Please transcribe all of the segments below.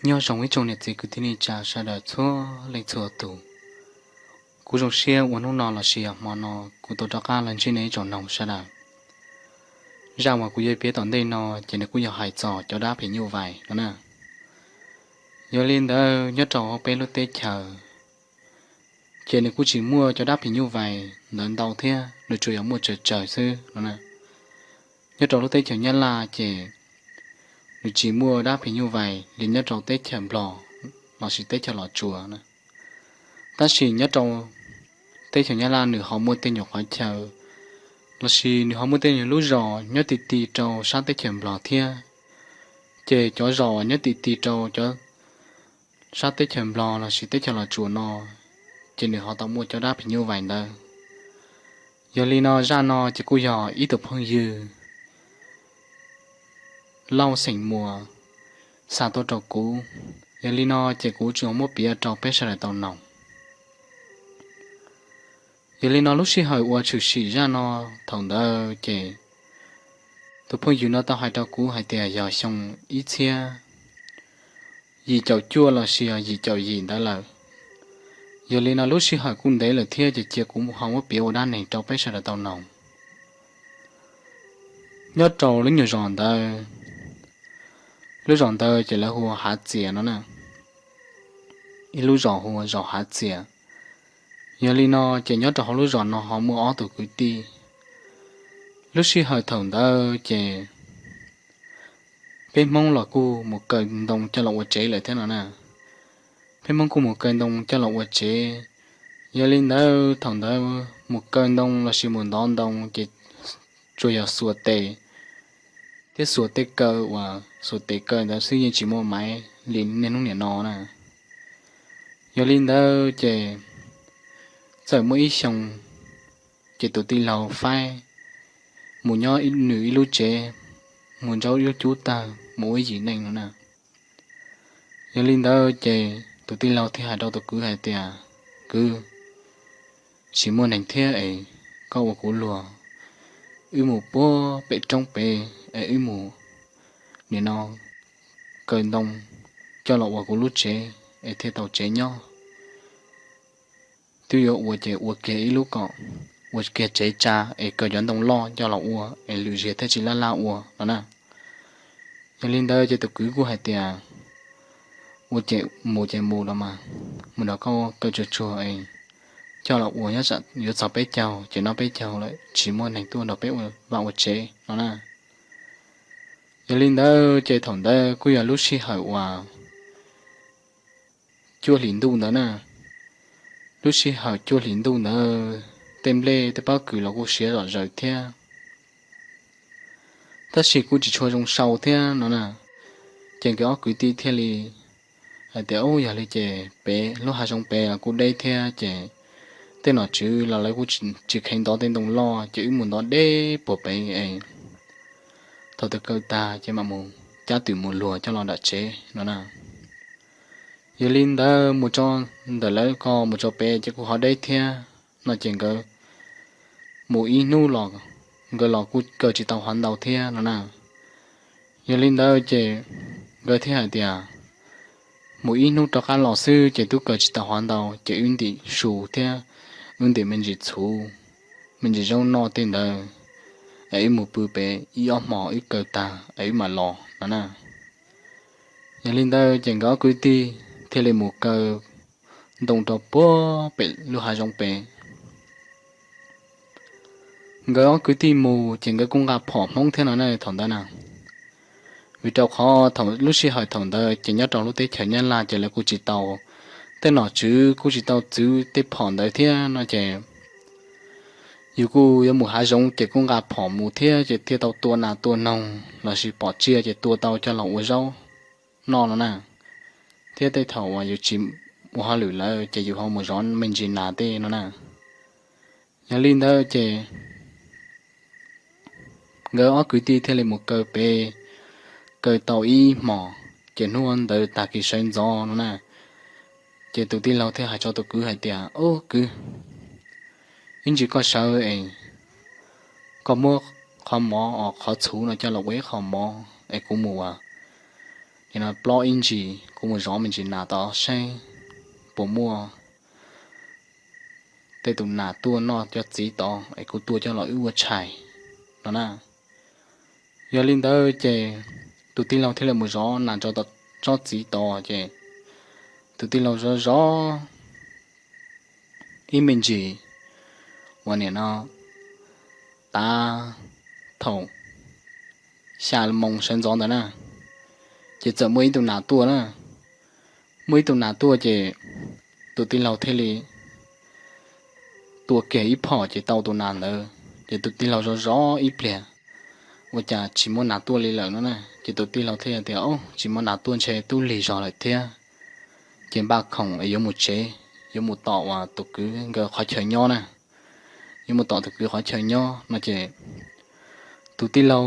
Nyob zoo ib tsoom niam txiv kwv tij neej tsa sawv daws txhua leej txhua tus. Kuv zoo siab uas hnub no los sis yog hmo no kuv tau rov qab los ntsib nej ib tsoom noog sawv daws. Zaj uas kuv yuav piav tom ntej no ces nws kuj yog hais txog cov dab phim nyuj vais no na. Yog li ntawd nyob rau hauv peb lub teb chaws ces nws kuj tsis muaj cov dab phim nyuj vais ntawd ntau thiab, nws tsuas yog muaj tsawg tsawg xwb no na. Nyob rau lub teb chaws Nyab Laj ces nws tsis muaj dab phim nyuj vais li nyob rau teb chaws Nplog los sis teb chaws Los Tsuas na. Tab sis nyob rau teb chaws Nyab Laj nws ho muaj tej nyuag qhov chaw los sis nws ho muaj tej nyuag lub zos nyob ti ti rau sab teb chaws Nplog thiab. Ces cov zos nyob ti ti rau cov sab teb chaws Nplog los sis teb chaws Los Tsuas no ces nws ho tau muaj cov dab phim nyuj vais ntawd. Yog li no zaj no ces kuj yog ib tug phooj ywg Lauj xeem Muas xa tuaj rau kuv. Yog li no ces kuv tsuas muab piav rau peb sawv daws tau noog. Yog li no lub sij hawm uas tshwm sim zaj no thaum ntawd ces tus phooj ywg no tau hais rau kuv hais tias yog xyoo ib txhiab yim caum cuaj los sis yog yim caum yim ntawd lawm. Yog li no lub sij hawm kuj ntev lawm thiab ces cia kuv ho muab piav ua dab neeg rau peb sawv daws tau noog. Nyob rau lub nyuag zos ntawd, lub zos ntawd ces lawv hu ua Hav Txias no na. Ib lub zos hu ua zos Hav Txias. Yog li no ces nyob rau hauv lub zos no ho muaj ob tug kwv tij. Lub sij hawm thaum ntawd ces peb Hmoob los kuj mus kaw ntoo coj los ua tsev lawm thiab no na. Peb Hmoob kuj mus kaw ntoo coj los ua tsev. Yog li ntawd thaum ntawd mus kaw ntoo los sis mus ntov ntoo ces tsuas yog xuas tes thiab xuas tej kaw uas xuas tes kaw ntawd xwb, yeej tsis muaj maiv li niaj hnub niam no na. Yog li ntawd ces txawm muaj ib xyoo ces tus tij laug faib mus nyob nws ib lub tsev, mus ntsauv ib lub cub tawg mus ua yim neej no na. Yog li ntawd ces tus tij laug thiaj hais rau tus kwv hais tias, Kwv, tsis muaj neeg thiab es koj ua kuv luag, wb mus puag pem roob pem es wb mus nim no kaw ntoo coj los ua kuv lub tsev es thiaj tau tsev nyob. Twb yuav ua ces ua kiag ib lub kom, ua kiag tsev tsa es kaw cov ntoo loj coj los ua es lwm ziag thiaj tsis laj laj ua no na. Yog li ntawd ces tus kwv kuj hais tias, Ua ces mus ces mus los mas, mus nrog koj kaw tsuag tsuag es coj los ua, nyob tsam yuav txog peb caug ces noj peb caug lawm tsis muaj neeg tuaj nrog peb ua vaj ua tsev no na. Yog li ntawd ces thaum ntawd kuj yog lub sij hawm uas cuaj hlis ntuj ntawd na. Lub sij hawm cuaj hlis ntuj ntawd tej nplej tej pob kws los kuj siav zom zaws thiab, tab sis kuj tsis tshua zoo sau thiab no na. Ces nkawd ob kwv tij thiaj li hais tias, Ub, yog li ces pem lub hav zoov pem los kuj deb thiab ces tej nom tswv los lawv kuj tsis kheev ntov tej ntoo loj ces wb mus ntov deb puag pem es thaum twg kaw tag ces mam mus cab twm mus luag coj los nram tsev no na. Yog li ntawd mus tso, ntawm lawv ko mus tso pem ces kuj ho deb thiab no ces nkawd mus ib hnub los nkawd los kuj kaw tsis tau hov ntau thiab no na. Yog li ntawd ces nkawd thiaj hais tias, Mus ib hnub rov qab los xwb ces twb kaw tsis tau hov ntau ces wb ntim su thiab wb ntim me ntsis txhuv, me ntsis zaub noj tej ntawd es wb mus pw pem ib ob hmos wb kaw tag es wb mam los no na. Yog li ntawd ces nkawd ob kwv tij thiaj li mus kaw ntoo rau puag pem lub hav zoov pem. Nkawd ob kwv tij mus ces nkawd kuj nqa phom Hmoob thiab no na thaum ntawd na. Vim rau qhov thaum lub sij hawm thaum ntawd ces nyob rau lub teb chaws Nyab Laj ces lawv kuj tsis tau, tej nom tswv kuj tsis tau txwv tej phom ntawd thiab no ces yus kuj yuav mus hav zoov ces kuj nqa phom mus thiab ces thiaj tau tua nas tua noog los sis pom tsiaj ces tua tau coj los ua zaub noj no na. Thiab tej thaum uas yus tsis ua hauj lwm lawm ces yus ho mus zov me ntsis nas tej no na. Yog li ntawd ces nkawd ob kwv tij thiaj li mus kaw pem, kaw tau ib hmos, ces hnub ntawd tag kis sawv ntxov no na, ces tus tij laug thiaj hais rau tus kwv hais tias, Ub kwv, ib ntsis koj sawv es koj muab qhov mov os, qhov txhuv no coj los ua ib qho mov es kuv mus ua Ces no plob ib ntsis kuv mus zov me ntsis nas tod seb puas muaj tej tus nas tuaj noj cov txiv tod es kuv tua coj los wb ua tshais no na. Yog li ntawd ces tus tij laug thiaj li mus zov nas rau tom tsob txiv tod ces tus tij laug zov zov ib me ntsis uas nim no tav thaum xya moos sawv ntxov ntawd na, ces txawm muaj ib tug nas tuaj na. Muaj ib tug nas tuaj ces tus tij laug thiaj li tua kiag ib phom ces tau tus nas ntawd ces tus tij laug zov zov ib pliag, ua cas tsis muaj nas tuaj li lawm no na. Ces tus tij laug thiaj tias, Au, tsis muaj nas tuaj ntshe twb lig zog lawm thiab. Ces npaj khoom es yuav mus tsev, yuav mus tom uas tus kwv nkawd qhov chaw nyob na. Yuav mus tom tus kwv qhov chaw nyob no ces tus tij laug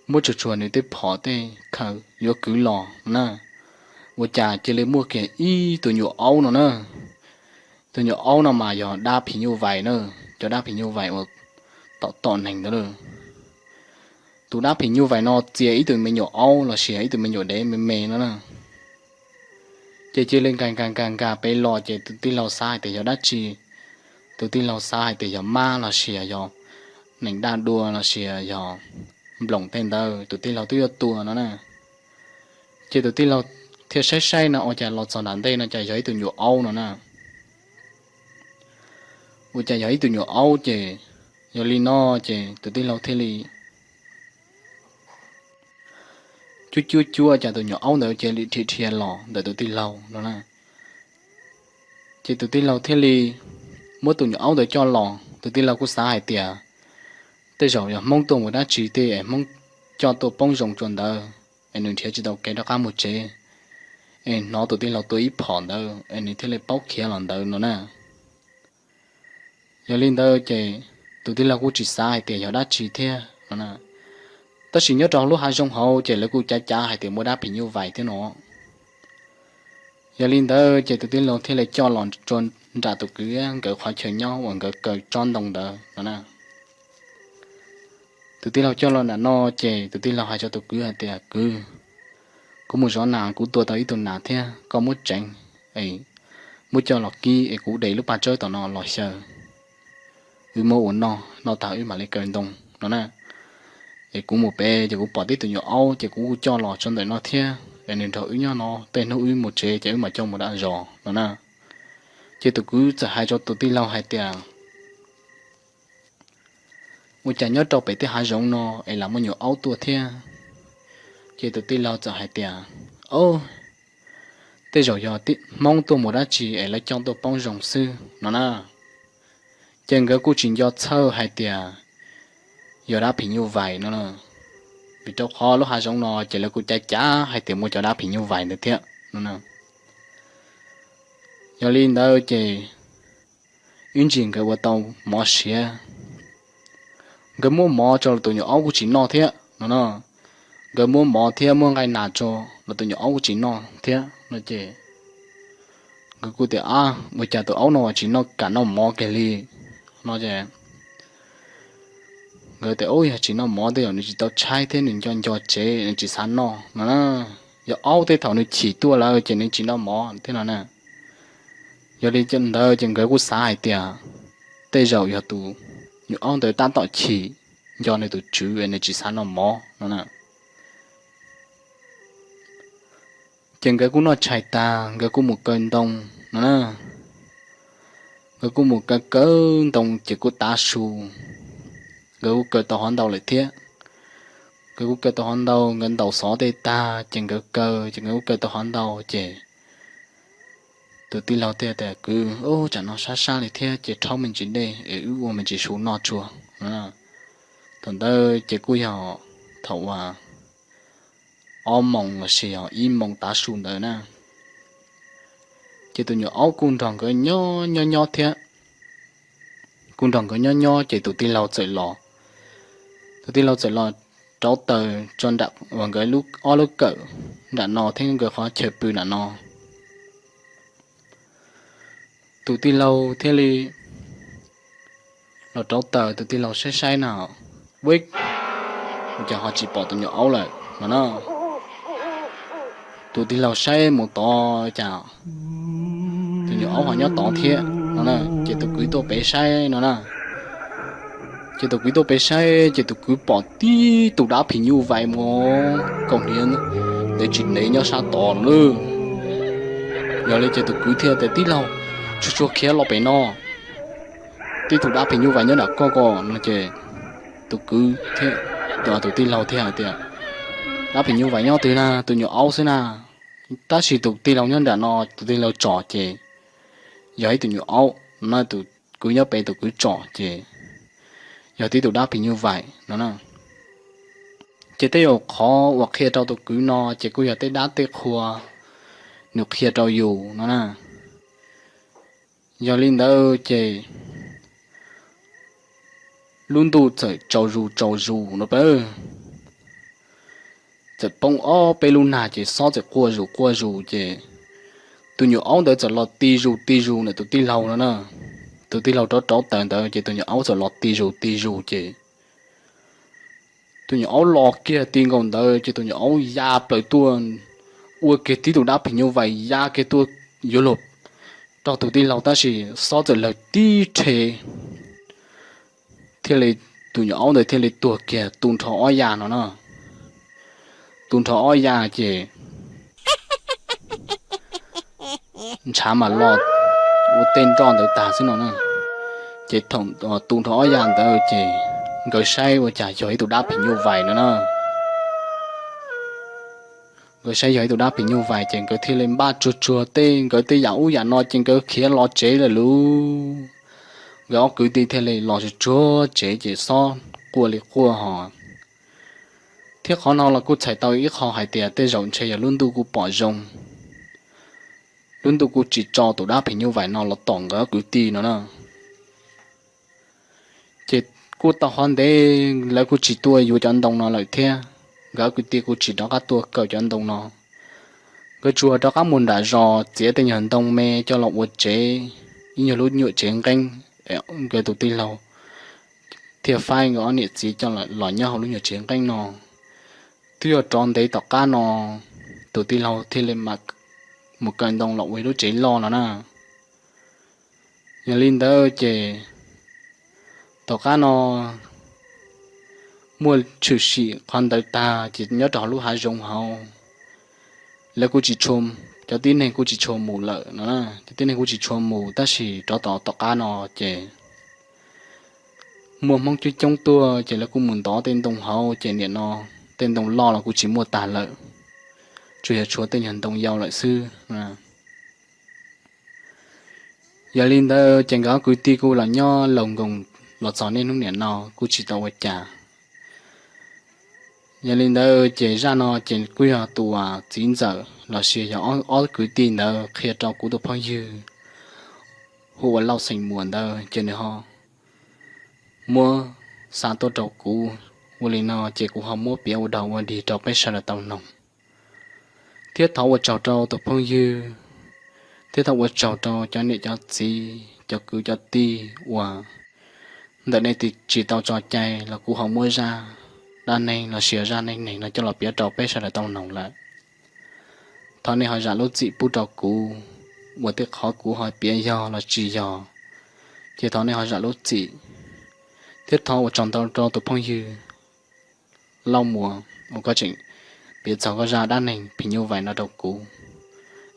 muab tsuag tsuag nws tej phom tej khaws yuav kwv los na, ua cas cia li muaj kiag ib tug nyuam aub no na. Tus nyuam aub no mas yog dab phim nyuj vais na, cov dab phim nyuj vais uas tom tom neeg ntawd. Tus dab phim nyuj vais no txia ib tug me nyuam aub los sis ib tug me nyuam dev me me no na. Ces cia li nkag nkag nkag nkag pem los ces tus tij laug xav hais tias yog dab tsi, tus tij laug xav hais tias yog mab los sis yog neeg daj dua los sis yog nploos tej ntawd, tus tij laug twb yuav tua no na. Ces tus tij laug thiaj saib saib no ua cas los txog nram ntej no cas yog ib tug nyuam aub no na. Ua cas yog ib tug nyuam aub ces yog li no ces tus tij laug thiaj li cuab cuab cuab cas tus nyuam aub ntawd cia li dhia dhia los ntawm tus tij laug no na. Ces tus tij laug thiaj li muab tus nyuam aub ntawd coj los, tus tij laug kuj xav hais tias tej zaum yog Hmoob tuaj mus dab tsi tej es Hmoob coj tuaj poob zoo tsua ntawd es nws nrhiav tsis tau kev rov qab mus tsev, es hnov tus tij laug tua ib phom ntawd es nws thiaj li paub khiav los ntawd no na. Yog li ntawd ces tus tij laug kuj tsis xav hais tias yog dab tsi thiab no na. Tab sis nyob rau lub hav zoov hauv ces lawv kuj cav cav hais tias muaj dab phim nyuj vais thiab no. Yog li ntawd ces tus tij laug thiaj li coj los rau nram tus kwv nkawd qhov chaw nyob uas nkawd kaw tsob ntoo ntawd no na. Tus tij laug coj los nram no ces tus tij laug hais rau tus kwv hais tias, Kwv, kuv mus zov nas kuv tua tau ib tug nas thiab, koj muab tseev es muab coj los kib es kuv de lub paj tsawb tom no los xyaw, wb muab ua noj, noj tag wb mam li kaw ntoo no na. Es kuv mus pem ces kuv pom tib tug nyuam aub ces kuv kuj coj los tso ntawm no thiab es nws nrog wb nyob no, tej hnub wb mus tsev ces wb mam coj mus dam zos no na. Ces tus kwv txawm hais rau tus tij laug hais tias, Ua cas nyob rau pem tej hav zoov no es lam muaj nyuam aub tuaj thiab? Ces tus tij laug txawm hais tias, Au, tej zaum yog Hmoob tuaj mus dab tsi es lawv coj tuaj poob zoo xwb no na. Ces nkawd kuj tsis nco txhawj hais tias yog dab phim nyuj vais no, vim rau qhov lub hav zoov no ces lawv kuj cav cav hais tias muaj cov dab phim nyuj vais ntawd thiab no. Yog li ntawd ces ib ntsis nkawd ua tau mov siav, nkawd muab mov rau los tus nyuam aub kuj tsis noj thiab no na. Nkawd muab mov thiab muab nqaij nas rau los tus nyuam aub kuj tsis noj thiab no ces nkawd kuj tias, Ab, ua cas tus aub no tsis noj, kam noj mov kiag li no es nkawd tias, Ub, yog tsis noj mov tej zaum nws tsis tau tshaib thiab nws nco nco tsev nws tsis xav noj no na. Yog aub tej thaum nws chim tuaj lawm ces nws tsis noj mov thiab no na. Yog li ntawd ces nkawd kuj xav hais tias tej zaum yog tus nyuam aub ntawd tab tom chim nco nws tus tswv es nws tsis xav noj mov no na. Ces nkawd kuj noj tshais tag nkawd kuj mus kaw ntoo no na. Nkawd kuj mus kaw kaw ntoo ces kuj tav su, nkawd kuj kaw tau hov ntau lawm thiab. Nkawd kuj kaw tau hov ntau, nkawd ntaus xov tej tag ces nkawd kaw ces nkawd kuj kaw tau hov ntau ces tus tij laug thiaj tias, Kwv, ub, tsam no sab sab li thiab ces rhaub me ntsis dej es wb ua me ntsis su noj tsuag. Thaum ntawd ces kuj yog thaum uas ob moos los sis yog ib moos tav su ntawd na. Ces tus nyuam aub kuj nrog nkawd nyob nyob nyob thiab, kuj nrog nkawd nyob nyob ces tus tij laug txawm los, tus tij laug txawm los rauv taws tso nram uas nkawd ob lub kawm nram no thiab nkawd qhov chaw pw nram no. Tus tij laug thiaj li los rauv taws, tus tij laug saib saib na, ua cas ho tsis pom tus nyuam aub lawm no na. Tus tij laug saib mus tod cas tus nyuam aub ho nyob tod thiab no na, ces tus kwv tuaj pem saib no na. Ces tus kwv tuaj pem saib ces tus kwv pom tib tug dab phim nyuj vais mus kaum hniav ntev tsis ntev nyob sab tod no na. Yog li ces tus kwv thiaj tias, Tij laug, tsuag tsuag khiav los pem no, tib tug dab phim nyuj vais nyob nram koj ko no. Ces tus kwv thiab tus tij laug thiaj hais tias, Dab phim nyuj vais nyob twg na? Tus nyuam aub xwb na. Tab sis tus tij laug nyob nram no, tus tij laug tsom ces yog ib tug nyuam aub no, tus kwv nyob pem, tus kwv tsom ces yog tib tug dab phim nyuj vais no na. Ces tej zaum qhov uas qhia rau tus kwv no ces kuj yog tej dab tej qhua nws qhia rau yus no na. Yog li ntawd ces lub ntuj txawm tsaus zus tsaus zus no pab, txawm poob ob peb lub nag ces xob txawm quaj zus quaj zus ces tus nyuam aub ntawd txawm los ti zus ti zus ntawm tus tij laug no na. Tus tij laug rauv rauv taws ntawd ces tus nyuam aub txawm los ti zus ti zus ces tus nyuam aub los kiag ti nkaus ntawd ces tus nyuam aub ya plaws tuaj, ua kiag tib tug dab phim nyuj vais ya kiag tuaj yuav luag raug tus tij laug, tab sis xob txawm lawg tib rhe thiaj li, tus nyuam aub ntawd thiaj li tuag kiag tu nrho ob ya no na. Tu nrho ob ya ces ntshav mas los ua tej nroj ntawd tag xwb no na. Ces thaum tu nrho ob ya ntawd ces nkawd saib ua cas yog ib tug dab phim nyuj vais no na. Nkawd saib yog ib tug dab phim nyuj vais ces nkawd thiaj li npaj tsuag tsuag tej nkawd tej yam ub yam no ces nkawd khiav los tsev lawm lauj. Nkawd ob kwv tij thiaj li los tsuag tsuag tsev ces xob quaj li quaj ho. Thiab qhov no los kuj txhais tau ib qho hais tias tej zaum ntshe yog lub ntuj kuj pom zoo, lub ntuj kuj tsis tso tus dab phim nyuj vais no los tom nkawd ob kwv tij no na. Ces kuj tau qhov ntev lawv kuj tsis tuaj yuav cov ntoo no lawm thiab, nkawd ob kwv tij kuj tsis rov qab tuaj kaw cov ntoo no. Nkawd tsuas rov qab mus nram zos txiav tej nyuag ntoo me coj los ua tsev, ib nyuag lub nyuam tsev nqeeb. Nkawd tus tij laug thiaj faib nkawd ob niam txiv coj los nyob hauv lub nyuag tsev nqeeb no. Twb yog rov ntev tom qab no tus tij laug thiaj li mam mus kaw ntoo los ua ib lub tsev loj no na. Yog li ntawd ces tom qab no muaj tshwm sim qhov ntawd tag ces nyob rau hauv lub hav zoov hauv, lawv kuj tsis tshua, cov tib neeg kuj tsis tshua mus lawm no. Cov tib neeg kuj tsis tshua mus tab sis rov tom tom qab no ces muaj Hmoob coob coob tuaj ces lawv kuj mus ntov tej ntoo hauv ces nim no tej ntoo loj los kuj tsis muaj tag lawm, tsuas yog tshuav tej nyuag ntoo yau lawm xwb. Yog li ntawd ces nkawd ob kwv tij kuj los nyob laus nkoos los txog niaj hnub nim no kuj tsis tau ua cas. Yog li ntawd ces zaj no ces kuj yog tus txiv ntxawm los sis yog ob kwv tij ntawd qhia rau kuv tus phooj ywg hu ua Lauj Xeem Muas ntawd ces nws ho muab xa tuaj rau kuv. Ua li no ces kuv ho muab piav ua dog ua dig rau peb sawv daws tau mloog, thiab thov ua tsaug rau tus phooj ywg, thiab thov ua tsaug rau cov niam cov txiv cov kwv cov tij uas ntawm nej tsis tau tso cai los kuv ho muab zaj dab neeg los sis zaj neej neeg no coj los piav rau peb sawv daws tau mloog lawm. Thov nej ho zam lub txim pub rau kuv uas tej qhov kuv ho piav yog los tsis yog, ces thov nej ho zam lub txim, thiab thov ua tsaug ntau rau tus phooj ywg Lauj Muas uas koj tseem piav txog koj zaj dab neeg phim nyuj vais no rau kuv,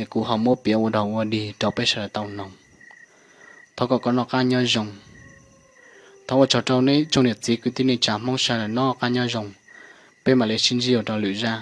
es kuv ho muab piav ua dog ua dig rau peb sawv daws tau mloog. Thov kom koj noj qab nyob zoo. Thov ua tsaug rau nej tsoom niam txiv kwv tij neej tsa Hmoob sawv daws noj qab nyob zoo. Peb mam li sib ntsib ua rau lwm zaj.